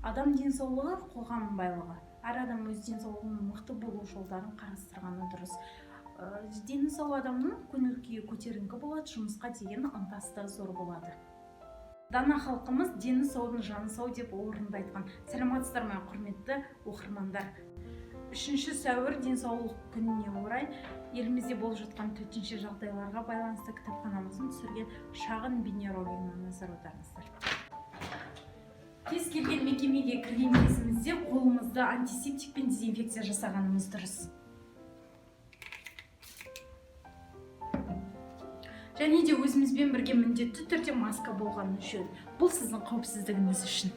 Адам денсаулығы – қоғам байлығы. Әр адам өз денсаулығының мықты болу жолдарын қарастырғаны дұрыс. Дені сау адамның көңіл күйі көтеріңкі болады, жұмысқа деген ынтасы да зор болады. Дана халқымыз «Дені саудың жаны сау» деп орынды айтқан. Саламатсыздар ма, құрметті оқырмандар! 3 сәуір Денсаулық күніне орай елімізде болып жатқан төтенше жағдайларға байланысты кітапханамыздың түсірген шағын бейнеролигіне назар аударыңыздар. Кез келген мекемеге кірген кезімізде қолымызды антисептик пен дезинфекция жасағанымыз дұрыс. Және де өзімізбен бірге міндетті түрде маска болғаны жөн. Бұл сіздің қауіпсіздігіңіз үшін.